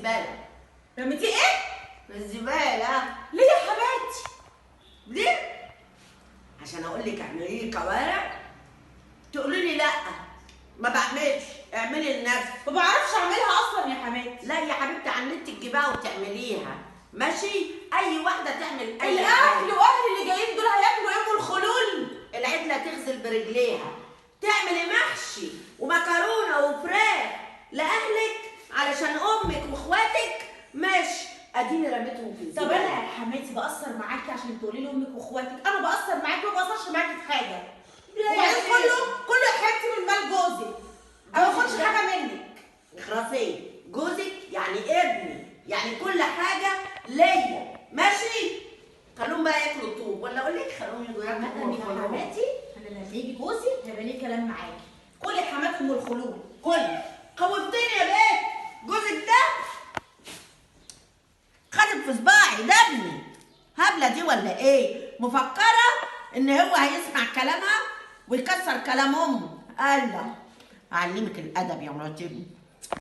الزبالة. رميتيه ايه؟ في الزبالة. ليه يا حماتي؟ ليه؟ عشان اقول لك اعملي لي كوارع تقولي لي لا ما بعملش، اعملي لنفسك. ما بعرفش اعملها اصلا يا حماتي. لا يا حبيبتي، على النت تجيبها وتعمليها، ماشي؟ اي واحدة تعمل اي الاكل حاجة. واهل اللي جايين دول هياكلوا ايه؟ ام الخلول. العدله تغزل برجليها، تعملي محشي ومكرونه وفراخ لاهلك علشان امك واخواتك، ماشي؟ اديني رميتهم في طب الزبالة. انا يا حماتي بقصر معاكي عشان تقولي لامك واخواتك؟ انا بقصر معاكي وما بقصرش معاكي في حاجة. لا يا وبعدين ستي. كله يا حبيبتي من مال جوزك، انا ما باخدش حاجة منك. اخرسي، جوزك يعني ابني، يعني كل حاجة ليا، ماشي؟ خلوهم بقى ياكلوا طوب، ولا اقول لك خلوهم يجوا ياكلوا عامة يا طوب. حماتي، انا لما يجي جوزي هيبقى ليه كلام معاكي. كلي يا حماتي ام الخلول، كلي. خوفتني يا بنت، جوزك ده خدت في صباعي، ده ابني. هبلة دي ولا ايه؟ مفكرة ان هو هيسمع كلامها ويكسر كلام امه. الله اعلمك الادب يا مرات ابني.